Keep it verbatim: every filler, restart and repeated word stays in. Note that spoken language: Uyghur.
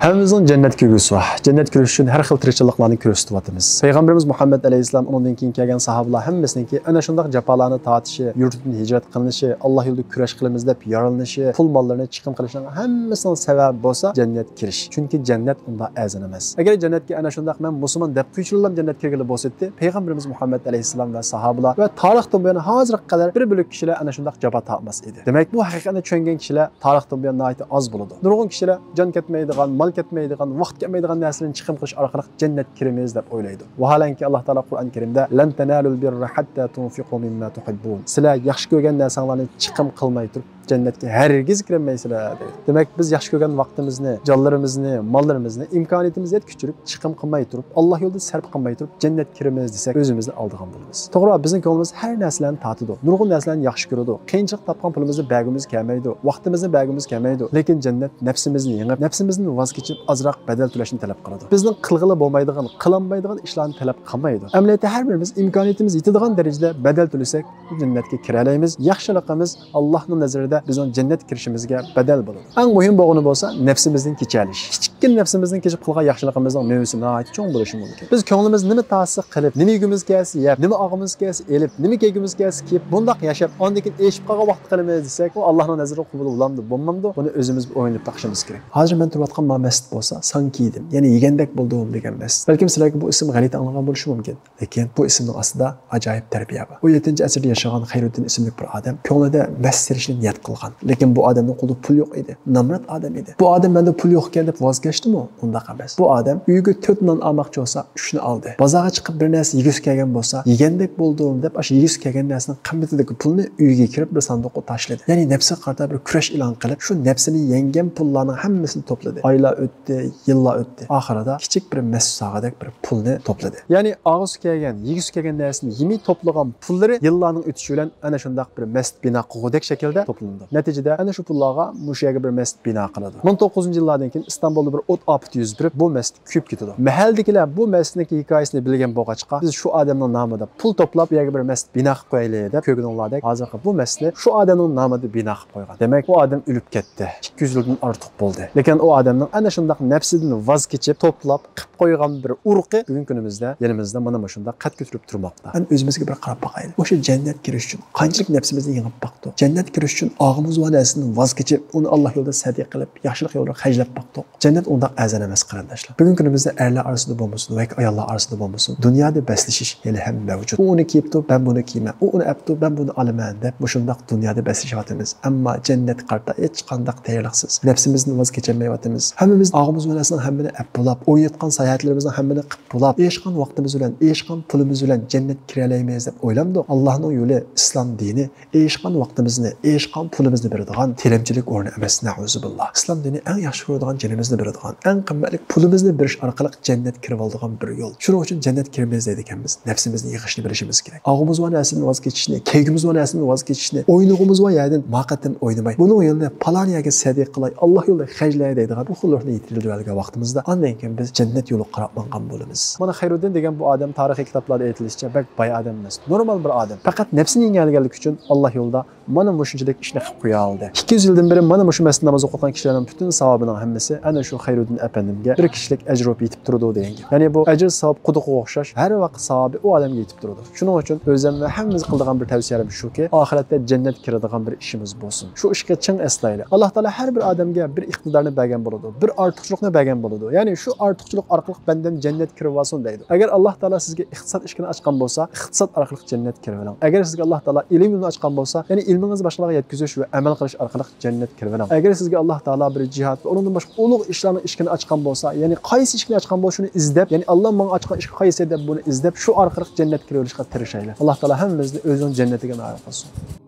ھەممىمىزنىڭ جەننەتكە كىرگۈسى بار. جەننەتكە كىرىش ئۈچۈن ھەر خىل تىرىكچىلىقلارنى كۆرسىتىۋاتىمىز. پەيغەمبىرىمىز مۇھەممەد ئەلەيھىسسالام، ئۇنىڭدىن كېيىن كەلگەن ساھابىلار ھەممىسىنىڭكى ئەنە شۇنداق جاپالارنى تارتىشى، يۇرتىدىن ھىجرەت قىلىنىشى، ئاللا يولىدا كۈرەش قىلىمىز دەپ يارىلىنىشى، پۇل ماللىرىنى چىقىم قىلىشىنىڭ ھەممىسىنىڭ سەۋەبى بولسا جەننەت كىرىش. چۈنكى جەننەت ئۇنداق ئەرزان ئەمەس. ئەگەر جەننەتكە ئەنە شۇنداق مەن مۇسۇلمان دەپ قويۇشۇلام جەننەت كىرگىلى بولسىدى، پەيغەمبىرىمىز مۇھەممەد ئەلەيھىسسالام ۋە ساھابىلار ۋە تارىختىن بۇيان ھازىرغا قەدەر بىر بۆلەك كىشىلەر ئەنە شۇنداق جاپا تارتماس ئىدى. دېمەك، بۇ ھەقىقەتنى چۈشەنگەن كىشىلەر تارىختىن بۇيان ناھايىتى ئاز بولىدۇ. نۇرغۇن كىشىلەر جان كەتمەيدىغان، مال كەتمەيدىغان، ۋاقىت كەتمەيدىغان نەرسىلەرنى چىقىم قىلىش ئارقىلىق جەننەتكە كىرىمىز دەپ ئويلايدۇ. ۋاھالەنكى، ئاللا تائالا قۇرئان كەرىمدە، لەن تەنالۇل بىررە ھەتتا تۇنفىقۇ مىمما تۇھىببۇن. سىلەر ياخشى كۆرگەن نەرسەڭلارنى چىقىم قىلماي تۇرۇپ جەننەتكە ھەرگىز كىرەلمەيسىلەر، دەيدۇ. دېمەك، بىز ياخشى كۆرگەن ۋاقتىمىزنى، جانلىرىمىزنى، ماللىرىمىزنى ئىمكانىيىتىمىز يەتكۈچە چىقىم قىلماي تۇرۇپ، ئاللا يولىدا سەرپ قىلماي تۇرۇپ، جەننەتكە كىرىمىز دېسەك، ئۆزىمىزنى ئالدىغان بولىمىز. توغرا، بىزنىڭ كۆڭلىمىز ھەر نەرسىلەرنى تارتىدۇ، نۇرغۇن نەرسىلەرنى ياخشى كۆرىدۇ. قىيىنچىلىق تاپقان پۇلىمىزنى بەرگۈمىز كەلمەيدۇ، ۋاقتىمىزنى بەرگۈمىز كەلمەيدۇ. لېكىن جەننەت نەپسىمىزنى يېڭىپ، نەپسىمىزدىن ۋاز كېچىپ، ئازراق بەدەل تۆلەشنى تەلەپ قىلىدۇ. بىزنىڭ قىلغىلى بولمايدىغان، قىلالمايدىغان ئىشلارنى تەلەپ قىلمايدۇ. ئەمەلىيەتتە ھەر بىرىمىز ئىمكانىيىتىمىز يېتىدىغان دەرىجىدە بەدەل تۆلىسەك، جەننەتكە كىرەلەيمىز. ياخشىلىقىمىز ئاللانىڭ نەزىرىدە بىزنىڭ جەننەتكە كىرىشىمىزگە بەدەل بولىدۇ. ئەڭ مۇھىم بولغىنى بولسا نەپسىمىزدىن كېچەلىش. كىچىككىنە نەپسىمىزدىن كېچىپ قىلغان ياخشىلىقىمىزنىڭ مېۋىسى ناھايىتى چوڭ بولۇشى مۇمكىن. بىز كۆڭلىمىز نېمە تارتسا قىلىپ، نېمە يېگۈمىز كەلسە يەپ، نېمە ئالغۇمىز كەلسە ئېلىپ، نېمە كىيگۈمىز كەلسە كىيىپ، بۇنداق ياشاپ، ئاندىن كېيىن ئېشىپ قالغان ۋاقىتتا قىلىمىز دېسەك، ئۇ ئاللانىڭ نەزىرىدە قوبۇل بولامدۇ، بولمامدۇ، بۇنى ئۆزىمىز بىر ئويلىنىپ بېقىشىمىز كېرەك. ھازىر مەن تۇرۇۋاتقان مانا مەسچىت بولسا، ساڭا كىيدىم، يەنى يېگەندەك بولدۇم دېگەن مەسچىت. بەلكىم سىلەرگە بۇ ئىسىم غەلىتە ئاڭلانغان بولۇشى مۇمكىن. لېكىن بۇ ئىسىمنىڭ ئاستىدا ئاجايىپ تەربىيە بار. ئون يەتتىنچى ئەسىردە ياشىغان خەيرۇددىن ئىسىملىك بىر ئادەم كۆڭلىدە مەسچىت سېلىشنى نىيەت قىلغان. لېكىن بۇ ئادەمنىڭ قولىدا پۇل يوق ئىدى. نامرات ئادەم ئىدى. بۇ ئادەم مەندە پۇل يوق ئىكەن دەپ ۋاز كەچتىمۇ؟ ئۇنداق ئەمەس. بۇ ئادەم ئۆيگە تۆت نان ئالماقچى بولسا، ئۈچنى ئالدى. بازارغا چىقىپ بىر نەرسە يېگۈسى كەلگەن بولسا، يېگەندەك بولدۇم دەپ، ئاشۇ يېگۈسى كەلگەن نەرسىنىڭ قىممىتىدىكى پۇلنى ئۆيگە كىرىپ بىر ساندۇققا تاشلىدى. يەنى نەپسىگە قارىتا بىر كۈرەش ئېلان قىلىپ، شۇ نەپسىنى يەڭگەن پۇللارنىڭ ھەممىسىنى توپلىدى. ئايلار ئۆتتى، يىللار ئۆتتى. ئاخىرىدا كىچىك بىر مەسچىت ساغىدەك بىر پۇلنى توپلىدى. يەنى ئاغۇسى كەلگەن، يېگۈسى كەلگەن نەرسىنى يېمەي توپلىغان پۇللىرى يىللارنىڭ ئۆتۈشى بىلەن ئەنە شۇنداق بىر مەسچىت بىنا قىلغۇدەك شەكىلدە توپلىنىدۇ. نەتىجىدە ئەنە شۇ پۇللارغا مۇشۇ يەرگە بىر مەسچىت بىنا قىلىدۇ. مىڭ توققۇز يۈز يىللاردىن كېيىن ئىستانبۇلدا بىر ئوت ئاپىتى يۈز بېرىپ، بۇ مەسچىت كۆيۈپ كېتىدۇ. مەھەللىدىكىلەر بۇ مەسچىتنىڭ ھېكايىسىنى بىلگەن بولغاچقا، بىز شۇ ئادەمنىڭ نامىدا پۇل توپلاپ، بۇ يەرگە بىر مەسچىت بىنا قىلىپ قويايلى دەپ كۆرگىنىڭلاردەك، ھازىرقى بۇ مەسچىتنى شۇ ئادەمنىڭ نامىدا بىنا قىلىپ قويغان. دېمەك، ئۇ ئادەم ئۆلۈپ كەتتى. ئىككى يۈز يىلدىن ئارتۇق بولدى. لېكىن ئۇ ئادەمنىڭ ئەنە شۇنداق نەپسىدىن ۋاز كېچىپ، توپلاپ، قىلىپ قويغان بىر ئۇرۇقى بۈگۈنكى كۈنىمىزدە يېنىمىزدا مانا مۇشۇنداق قەد كۆتۈرۈپ تۇرماقتا. ئەنە ئۆزىمىزگە بىر قاراپ باقايلى. مۇشۇ جەننەت كىرىش ئۈچۈن قانچىلىك نەپسىمىزنى يېڭىپ باقتۇق؟ جەننەت كىرىش ئۈچۈن ئالغۇمىز بار نەرسىدىن ۋاز كېچىپ، ئۇنى ئاللا يولىدا سەدىقە قىلىپ، ياخشىلىق يولىغا خەجلەپ باقتۇق. جەننەت ئۇنداق ئەرزان ئەمەس، قېرىنداشلار. بۈگۈنكى كۈنىمىزدە ئەرلەر ئارىسىدا بولمىسۇن ياكى ئاياللار ئارىسىدا بولمىسۇن، دۇنيادا بەسلىشىش ھېلىھەم مەۋجۇت. ئۇ ئۇنى كىيىپتۇ، مەن بۇنى كىيىمەن. ئۇ ئۇنى ئەپتۇ، مەن بۇنى ئالىمەن دەپ مۇشۇنداق دۇنيادا بەسلىشىۋاتىمىز. ئەمما جەننەتكە قارىتا ھېچقانداق تەييارلىقسىز. نەپسىمىزدىن ۋاز كېچەلمەيۋاتىمىز. ھەممىمىز ئالغۇمىز بار نەرسىنىڭ ھەممىنى ئەپ بولاپ، ئوينايدىغان ساياھەتلىرىمىزنىڭ ھەممىنى قىلىپ بولاپ، ئېرىشقان ۋاقتىمىز بىلەن، ئېرىشقان پۇلىمىز بىلەن جەننەتكە كىرەلەيمىز دەپ ئويلامدۇق. ئاللانىڭ يولى، ئىسلام دىنى ئېرىشقان ۋاقتىمىزنى، ئېرىشقان پۇلىمىزنى بېرىدىغان تىلەمچىلىك ئورنى ئەمەس، نەئۇزۇبىللا. ئىسلام دىنى ئەڭ ياخشى كۆرىدىغان، جېنىمىزنى بېرىدىغان، ئەڭ قىممەتلىك پۇلىمىزنى بېرىش ئارقىلىق جەننەتكە كىرىۋالىدىغان بىر يول. شۇنىڭ ئۈچۈن جەننەتكە كىرىمىز دەيدىكەنمىز، نەپسىمىزنى يىغىشنى بىلىشىمىز كېرەك. ئالغۇمىز بار نەرسىدىن ۋاز كېچىشنى، كىيگۈمىز بار نەرسىدىن ۋاز كېچىشنى، ئوينىغۇمىز بار يەردىن ما قېتىم ئوينىماي، بۇنىڭ يولىنى پالان يەرگە سەدىقە قىلاي، ئاللا يولىدا خەجلەي دەيدىغان بىر خىل روھنى يېتىلدۈرۈۋالغان ۋاقتىمىزدا، ئاندىن كېيىن بىز جەننەت يولىغا قاراپ ماڭغان بولىمىز. مانا خەيرۇددىن دېگەن بۇ ئادەم تارىخىي كىتابلاردا ئېيتىلىشىچە بەك باي ئادەم ئەمەس، نورمال بىر ئادەم. پەقەت نەپسىنى يېڭەلىگەنلىكى ئۈچۈن ئاللا يولىدا مانا مۇشۇنچىلىك ئىشنى قىلىپ قويالىدى. ئىككى يۈز يىلدىن بېرى مانا مۇشۇ مەسچىتتە ناماز ئوقۇۋاتقان كىشىلەرنىڭ پۈتۈن ساۋابىنىڭ ھەممىسى ئەنە شۇ خەيرۇددىن ئەپەندىمگە بىر كىشىلىك ئەجىر بولۇپ يېتىپ تۇرىدۇ دېگەن گەپ. يەنى بۇ ئەجىر ساۋاب قۇدۇقىغا ئوخشاش، ھەر ۋاقىت ساۋابى ئۇ ئادەمگە يېتىپ تۇرىدۇ. شۇنىڭ ئۈچۈن ئۆزۈم ۋە ھەممىمىز قىلىدىغان بىر تەۋسىيەلىرىم شۇكى، ئاخىرەتتە جەننەتكە كىرىدىغان بىر ئىشىمىز بولسۇن. شۇ ئىشقا چىڭ ئەسلەيلى. ئاللا تائالا ھەر بىر ئادەمگە بىر ئىقتىدارنى بەرگەن بولىدۇ، بىر ئارتۇقچىلىقنى بەرگەن بولىدۇ. يەنى شۇ ئارتۇقچىلىق ئارقىلىق بەندەم جەننەتكە كىرىۋالسۇن دەيدۇ. ئەگەر ئاللا تائالا سىزگە ئىقتىساد ئىشىكىنى ئاچقان بولسا، ئىقتىساد ئارقىلىق جەننەتكە كىرىۋېلىڭ. ئەگەر سىزگە ئاللا تائالا ئىلىم يولىنى ئاچقان بولسا، يەنى ئىلمىڭىزنى باشقىلارغا يەتكۈزۈش ۋە ئەمەل قىلىش ئارقىلىق جەننەتكە كىرىۋېلىڭ. ئەگەر سىزگە ئاللا تائالا بىر جىھاد ۋە ئۇنىڭدىن باشقا ئۇلۇغ ئىشلارنىڭ ئىشىكىنى ئاچقان بولسا، يەنى قايسى ئىشىكنى ئاچقان بولسا، شۇنى ئىزدەپ، يەنى ئاللا ماڭا ئاچقان ئىشىك قايسى دەپ بۇنى ئىزدەپ، شۇ ئارقىلىق جەننەتكە كىرىۋېلىشقا تىرىشايلى. ئاللا تائالا ھەممىمىزنى ئۆزىنىڭ جەننىتىگە نائىل قىلسۇن.